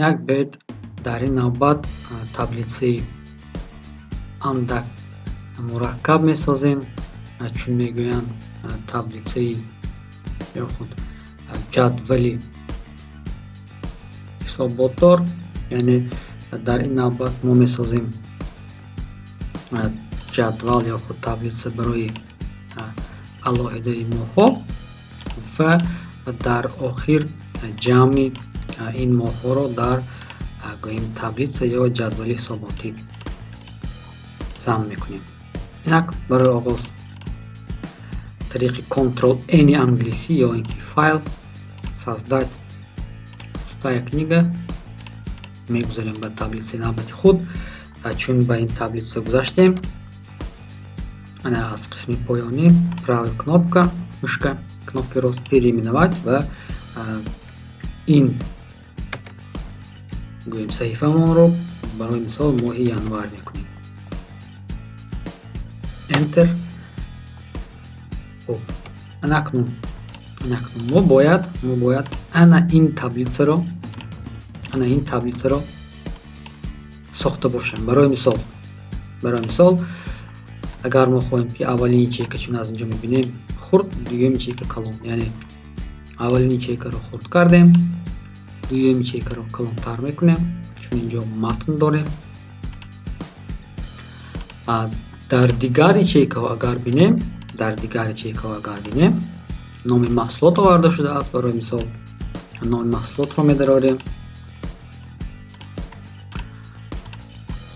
Инак биёед, дар ин навбат таблицаи андак мураккаб месозем, чун мегӯянд, таблицаи ё худ ҷадвали ҳисоботдор. Яъне дар ин навбат мо месозем ҷадвал ё худ таблица барои алоҳидаи моҳҳо ва дар охир ҷамъи ин моҳҳоро дар, гӯем, таблица ё ҷадвали ҳисоботӣ зам мекунем. Инак, барои оғоз тариқи Ctrl N англисӣ ё ин ки Файл, Создать, Пустая книга мегузарем ба таблицаи навбати худ. Чун ба ин таблица гузаштем, ана аз қисми поёнӣ правая кнопка мышка, кнопкаи рост, Переименовать ва ин, гӯем, саҳифаамонро барои мисол моҳи январ мекунем. Enter. Хуб, анакнун мо бояд ана ин таблицаро сохта бошем. Барои мисол, агар мо хоҳем, ки аввалин ячейка, чун аз инҷо мебинем, хурд, дуюм ячейка калон, яъне аввалин ячейкаро хурд кардем, дуюм ячейкаро калонтар мекунем, чун инҷо матн дорем. Дар дигар ячейкаҳо агар бинем, номи маҳсулот оварда шудааст. Барои мисол, номи маҳсулотро медарорем.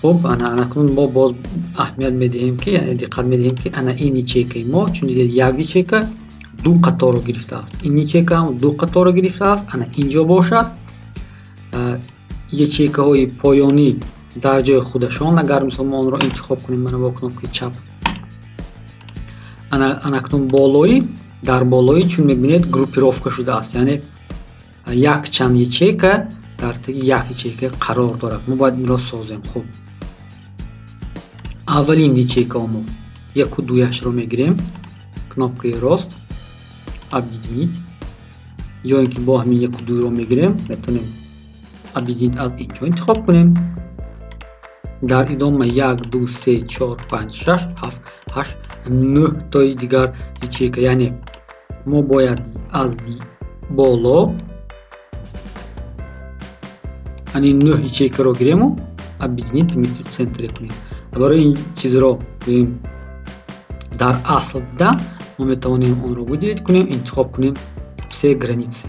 Хуб, ана анакнун мо боз аҳамият медиҳем, ки, яъне диққат медиҳем, ки ана ин ячейкаи мо, чун дидед, як ячейка ду қаторро гирифтааст, ин ячейка ҳам ду қаторро гирифтааст. Ана инҷо бошад, ячейкаҳои поёнӣ дар ҷои худашон. Агар, мисол, мо онро интихоб кунем, мана бо кнопкаи чап, анакнун болоӣ, дар болоӣ, чун мебинед, группировка шудааст, яъне якчанд ячейка дар таги як ячейка қарор дорад. Мо бояд инро созем. Хуб, аввалин ячейкао мо яку дуяшро мегирем, кнопкаи рост, Объединить, ё ин ки бо ҳамин яку дуйро мегирем, метавонем Объединить аз инҷо интихоб кунем. Дар идома як, ду, се, чор, панҷ, шаш, ҳафт, ҳашт, нӯҳ тои дигар ячейка, яъне мо бояд аз боло ани нӯҳ ячейкаро гирему Объединить, поместить в центре кунем. Барои ин чизро, гӯем, дар асл дидан, мо метавонем онро выделить кунем, интихоб кунем Все границы.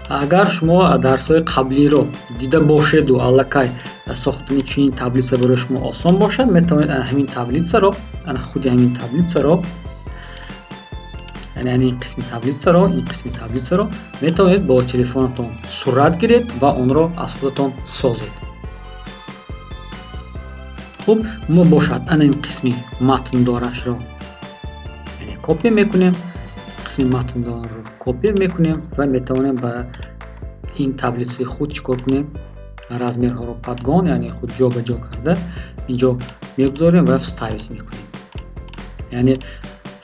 Агар шумо дарсҳои қаблиро дида бошеду аллакай сохтани чунин таблица барои шумо осон бошад, метавонед ана ҳамин таблицаро, ана худи ҳамин таблицаро, яъне ин қисми таблицаро метавонед бо телефонатон сурат гиред ва онро аз худатон созед. Хуб, мо бошад ана ин қисми матндорашро, яъне копия мекунем, қисми матндорро копия мекунем ва метавонем ба ин таблицаи худ чӣ кор кунем? Размерҳоро подгон, яъне худ ҷобаҷо карда, инҷо мегузорем ва Вставить мекунем. Яъне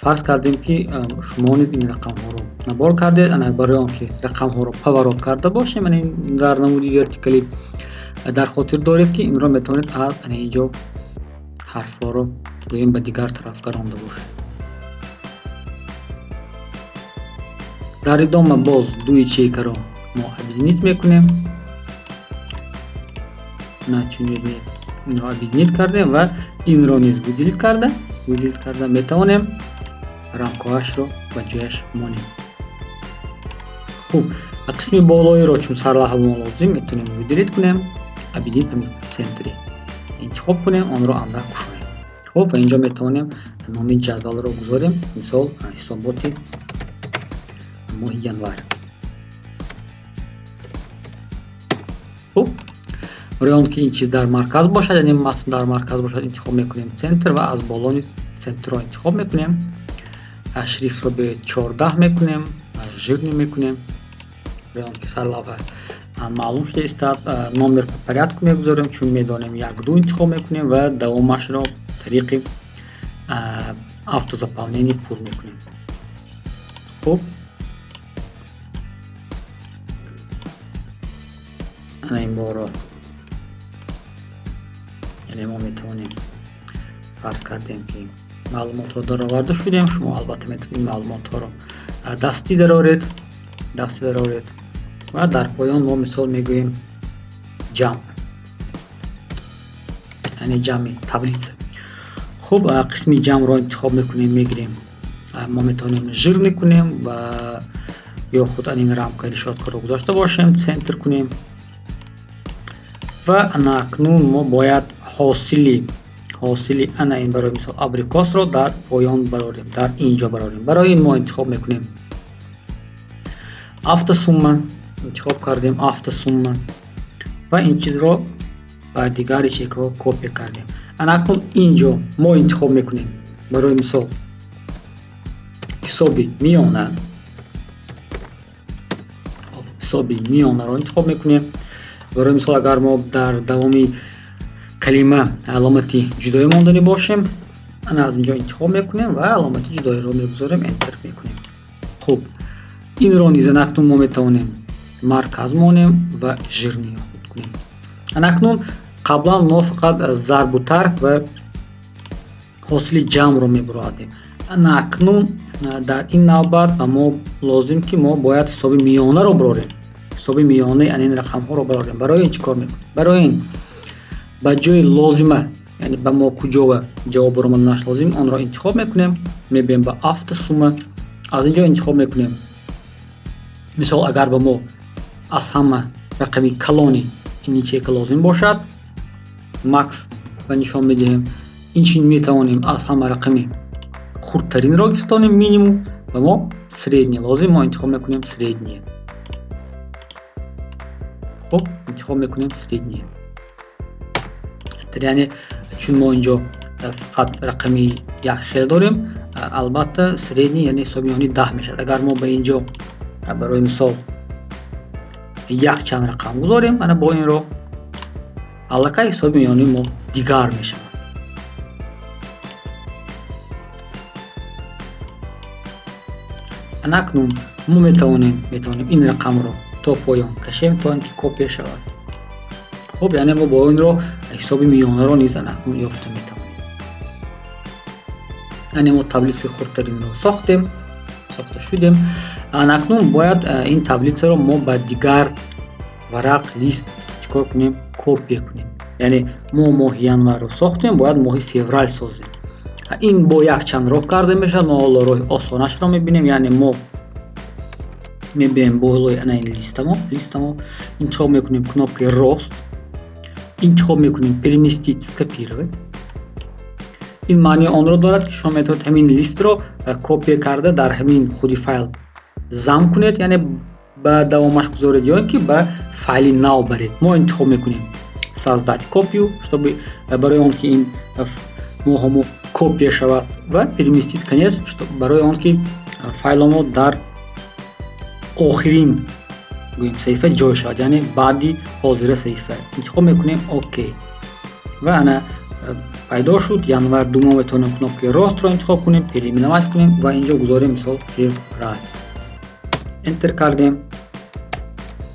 фарз кардем, ки шумо низ ин рақамҳоро набор кардед. Ана барои он ки рақамҳоро поворот карда бошем, яъне дар намуди вертикалӣ, дар хотир доред, ки инро метавонед аз ана инҷо ҳарфҳоро, гӯем, ба дигар тараф гаронда бошед. Дар идома боз ду ячейкаро мо объединить мекунем. На, чун мебинед, инро объединить кардем ва инро низ выделить карда метавонем, рамкоашро ба ҷояш монем. Хуб, қисми болоиро, чун сарлавҳа мо лозим, метавонем выделить кунем, Объединить, поместить в центре интихоб кунем, онро андак кушоем. Хуб, ва инҷо метавонем номи ҷадвалро гузорем, мисол, ҳисоботи моҳи январ. Хуб, барои он ки ин чиз дар марказ бошад, яъне матн дар марказ бошад, интихоб мекунем Центр ва аз боло низ Центрро интихоб мекунем. Шрифтро ба 14 мекунем, жирный мекунем, барои он ки сарлавҳа маълум шуда истад. Номер по порядку мегузорем, чун медонем, як, ду интихоб мекунем ва давомашро тариқи автозаполнение пур мекунем. Хуб. Ана ин боро, яъне мо метавонем, фарз кардем, ки маълумотро дароварда шудем. Шумо албатта метавонед ин маълумотҳоро дастӣ дароред ва дар поён мо мисол мегӯем ҷамъ, яъне ҷамъи таблица. Хуб, қисми ҷамъро интихоб мекунем, мегирем. Мо метавонем жирный кунем ва ё худ ин рамка, решёткаро гузошта бошем, центр кунем. Ва ана акнун мо бояд ҳосили ана ин, барои мисол, абрикосро дар поён барорем, дар ин ҷо барорем. Барои ин мо интихоб мекунем автосумма. Интихоб кардем автосумма ва ин чизро ба дигар ячейкаҳо копия кардем. Ана акнун ин ҷо мо интихоб мекунем, барои мисол, ҳисоби миёна. Ҳисоби миёнаро интихоб мекунем. Барои мисол, агар мо дар давоми калима аломати ҷудоӣ монданӣ бошем, ана аз инҷо интихоб мекунем ва аломати ҷудоиро мегузорем, enter мекунем. Хуб, инро низ анакнун мо метавонем марказ монем ва жирный худ кунем. Анакнун қаблан мо фақат зарбу тарк ва ҳосили ҷамъро мебуроадем. Ана акнун дар ин навбат ба мо лозим, ки мо бояд ҳисоби миёнаро бурорем, ҳисоби миёнаи ана ин рақамҳоро барорем. Барои ин чӣ кор мекунем? Барои ин ба ҷои лозима, яъне ба мо куҷова ҷавоб баромаданаш лозим, онро интихоб мекунем. Мебием ба автосумма, аз ин ҷо интихоб мекунем. Мисол, агар ба мо аз ҳама рақами калони ин ячейка лозим бошад, макс ба нишон медиҳем. Инчунин метавонем аз ҳама рақами хурдтаринро гирифтонем, минимум. Ба мо средний лозим, мо интихоб мекунем среднее. Хуб, интихоб мекунем среднее, яъне чун мо инҷо фақат рақами якхел дорем, албатта средний, яъне ҳисоби миёни 10 мешавад. Агар мо ба инҷо, барои мисол, якчанд рақам гузорем, ана бо ин роҳ аллакай ҳисоби миёнии мо дигар мешавад. Анакнун мо метавонем ин рақамро то поён кашем, то ин ки копия шавад. Хуб, яъне мо бо ин роҳ ҳисоби миёнаро низ анакнун ёфта метавонем. Яъне мо таблицаи хурдтаринро сохтем, сохта шудем. Анакнун бояд ин таблицаро мо ба дигар варақ, лист чӣ кор кунем? Копия кунем. Яъне мо моҳи январро сохтем, бояд моҳи феврал созем. Ин бо якчанд роҳ карда мешавад. Мо ҳоло роҳи осонашро мебинем. Яъне мо мебием болои ана ин листамо, интихоб мекунем кнопкаи рост, интихоб мекунем переместить, скопировать. Ин маънии онро дорад, ки шумо метавонед ҳамин листро копия карда, дар ҳамин худи файл зам кунед, яъне ба давомаш гузоред, ё ин ки ба файли нав баред. Мо интихоб мекунем создать копию, чтобы барои он ки ин моҳамо копия шавад, ва переместить конец, барои он ки файломо дар охирин, гӯем, саҳифа ҷой шавад, яъне баъди ҳозира саҳифа. Интихоб мекунем окей ва ана пайдо шуд январ ду. Мо метавонем кнопкаи ростро интихоб кунем, переименовать кунем ва инҷо гузорем, мисол, феврал. Enter кардем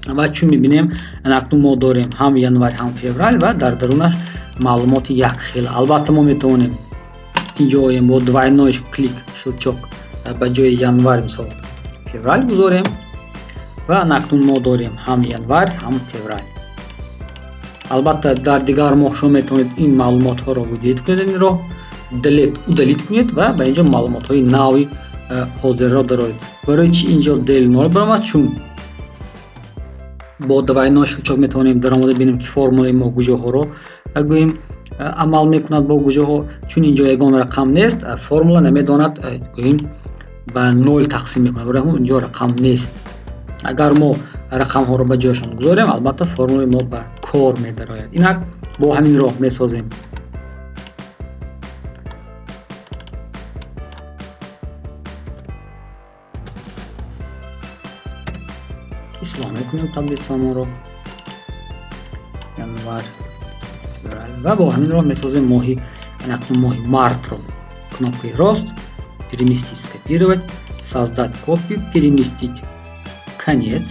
ва чун мебинем, акнун мо дорем ҳам январ, ҳам феврал ва дар дарунаш маълумоти якхела. Албатта, мо метавонем инҷо оем, бо двойной клик, щелчок, ба ҷои январ, мисол, феврал гузорем ва акнун мо дорем ҳам январ, ҳам феврал. Албатта, дар дигар моҳ шумо метавонед ин маълумотҳоро выделить кунед, инро delete, удалить кунед ва ба инҷо маълумотҳои нави ҳозирро дароред. Барои чи инҷо del нол баромад? Чун бо двойной щелчок метавонем даромада бинем, ки формулаи мо куҷоҳоро, гӯем, амал мекунад, бо куҷоҳо. Чун инҷо ягон рақам нест, формула намедонад, гӯем, ба нол тақсим мекунад. Барои ҳамон инҷо рақам нест. Агар мо рақамҳоро ба ҷояшон гузорем, албатта, формулаи мо ба кор медарояд. Инак бо ҳамин роҳ месозем ислоҳ мекунем таблицамонро январ, феврал ва бо ҳамин роҳ месозем моҳи, акнун моҳи мартро. Кнопкаи рост, переместить, скопировать, создать копию, переместить конец,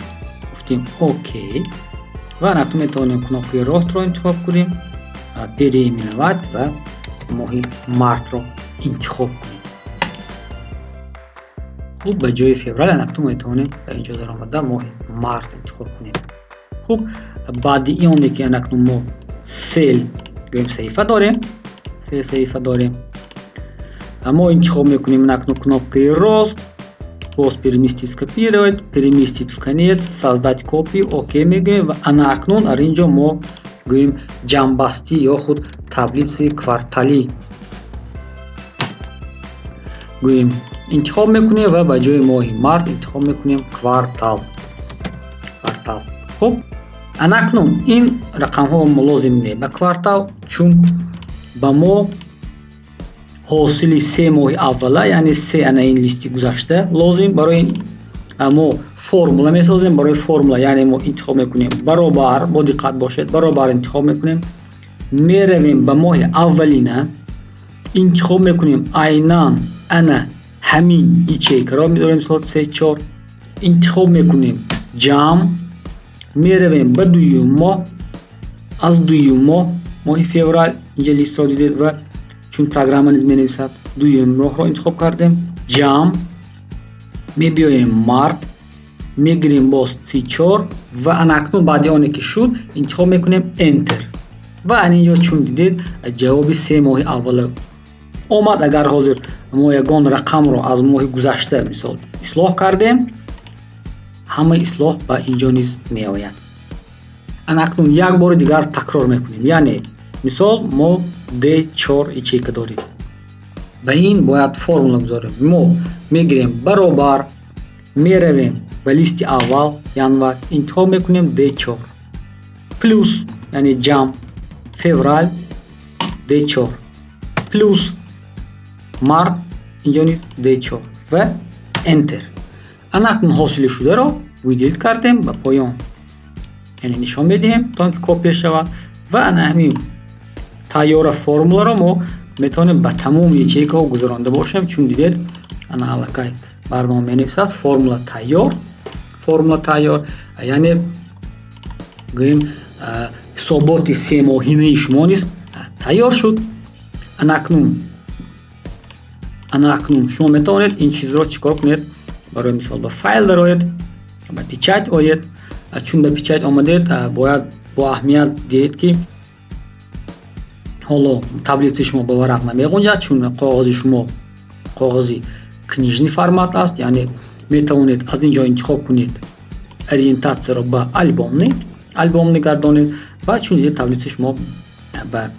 гуфтем окей. Ва анакнун метавонем кнопкаи ростро интихоб кунем, переименовать ва моҳи мартро интихоб кунем. Хуб, ба ҷои феврал анакнун метавонем ба инҷо даромада моҳи март интихоб кунем. Хуб, баъди оне ки анакнун мо се гӯем саҳифа дорем, се саҳифа дорем, мо интихоб мекунем анакнун кнопкаи рост, боз переместить, скопировать, переместить в конец, создать копию, окей мегӯем. Ва ана акнун дар ин ҷо мо гӯем ҷамъбастӣ ё худ таблицаи кварталӣ гӯем интихоб мекунем ва ба ҷои моҳи март интихоб мекунем квартал, квартал. Хуб, анакнун ин рақамҳо лозим не ба квартал, чун ба мо ҳосили 3 моҳи аввала, яъне се ана ин листи гузашта лозим. Барои мо формула месозем. Барои формула, яъне мо интихоб мекунем баробар, бо диққат бошед, баробар интихоб мекунем, меравем ба моҳи аввалина, интихоб мекунем айнан ана ҳамин ячейкаро медорем, мисол C4, интихоб мекунем ҷамъ, меравем ба дуюм моҳ, аз дуюм моҳ, моҳи феврал, инҷа листро дидед ва чун программа низ менависад, дуюм моҳро интихоб кардем, ҷамъ, мебиёем март, мегирем боз C4 ва анакнун баъди оне ки шуд, интихоб мекунем enter. Ва ан инҷо чун дидед, ҷавоби 3 моҳи аввала омад. Агар ҳозир мо ягон рақамро аз моҳи гузашта, мисол, ислоҳ кардем, ҳамаи ислоҳ ба инҷо низ меояд. Анакнун як бори дигар такрор мекунем, яъне мисол мо D4 ячейка дорем, ба ин бояд формула гузорем. Мо мегирем баробар, меравем ба листи аввал, январ, интихоб мекунем D4, плюс, яъне ҷамъ, феврал D4 плюс март, инҷо низ D4 ва enter. Анакнун ҳосили шударо выделить кардем, ба поён, яъне нишон медиҳем, то ин ки копия шавад. Ва ана ҳамин тайёра формуларо мо метавонем ба тамоми ячейкаҳо гузаронда бошем. Чун дидед, ана аллакай барнома менависад: формула тайёр, формула тайёр. Яъне гӯем, ҳисоботи семоҳинаи шумо низ тайёр шуд. Анакнун шумо метавонед ин чизро чӣ кор кунед? Барои мисол, ба файл дароед, ба печать оед. Чун ба печать омадед, бояд бо аҳамият диҳед, ки ҳоло таблицаи шумо ба варақ намеғунҷад, чун коғози шумо коғози книжный формат аст. Яъне метавонед аз ин ҷо интихоб кунед ориентатсияро, ба альбомный, альбомный гардонед. Ва чун дидед, таблицаи шумо ба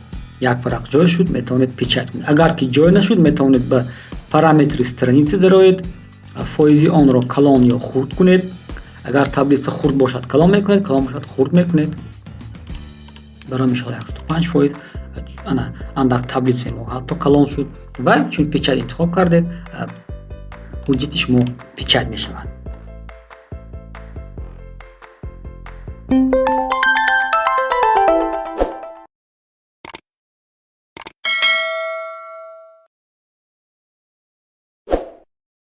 як варақ ҷой шуд, метавонед печать кунед. Агар ки ҷой нашуд, метавонед ба параметры страницы дароед, фоизи онро калон ё хурд кунед. Агар таблица хурд бошад, калон мекунед, калон бошад, хурд мекунед. Барои мисол, 105%. Ана андак таблицаи мо ҳатто калон шуд. Ва чун печать интихоб кардед, ҳуҷҷати шумо печать мешавад.